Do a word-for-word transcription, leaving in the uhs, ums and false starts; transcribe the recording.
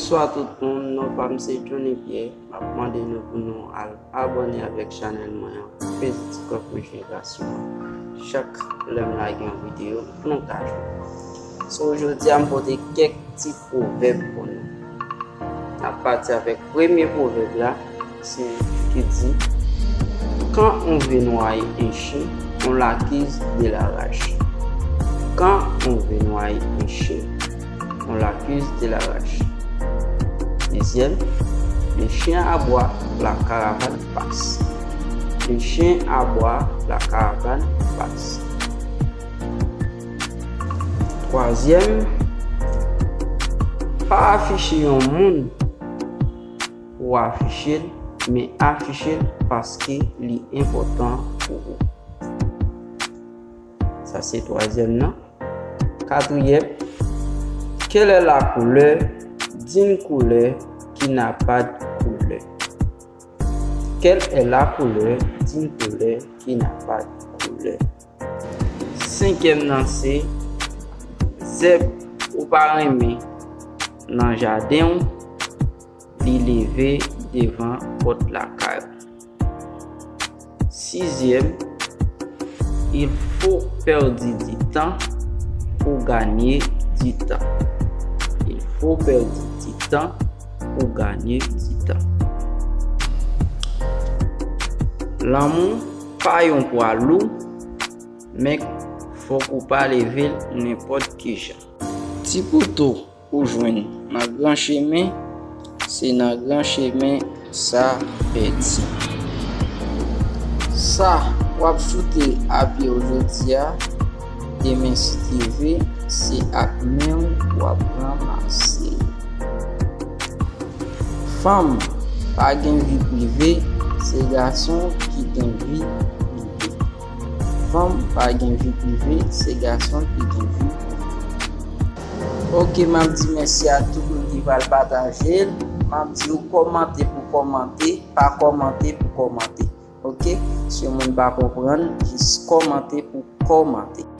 Bonswa tout moun, non pa m se Johnny Pierre. M ap mande nou pou nou al abòne avèk chanèl mwen an, Petit Coq Mwen Jenerasyon an. Chak lè m lage yon videyo, nou ka jwenn. So, jodi a, m pote kèk ti pwovèb pou nou. N ap pati avèk premye pwovèb la, se ki di, quand on veut noyer un chien, on l'accuse de la rage. Quand on veut noyer un chien, on l'accuse de la rage. Dezyèm, le chien aboie, la caravane passe. Le chien aboie, la caravane passe. Twazyèm, pa afiche yon moun pou w afiche l, men afiche l paske li enpòtan pou ou. Sa se twazyèm nan. Katriyèm, quelle est la couleur d'une couleur qui n'a pas de couleur? Quelle est la couleur d'une couleur qui n'a pas de couleur? Senkyèm nan se zèb ou pa renmen nan jaden w, li leve devan pòt lakay ou. Sizyèm, il faut perdre du temps pour gagner du temps. Il faut perdre du temps pour gagner du temps. Lanmou pa yon pwa lou, men fòk ou pa leve l nenpòt ki jan. Ti kouto ou jwenn nan gran chemen, se nan gran chemen sa pèdi. Sa w ap choute a pye w jodi a, demen si Dye vle, se ak men w w ap ranmase l. Fanm pa gen vi prive, se gason ki gen vi prive. Fanm pa gen vi prive, se gason ki gen vi prive. Ok, m ap di mèsi a tout moun ki pral pataje l. M ap di w kòmante pou kòmante, pa kòmante pou kòmante. Ok? Si yon moun pa konprann, jis kòmante pou kòmante.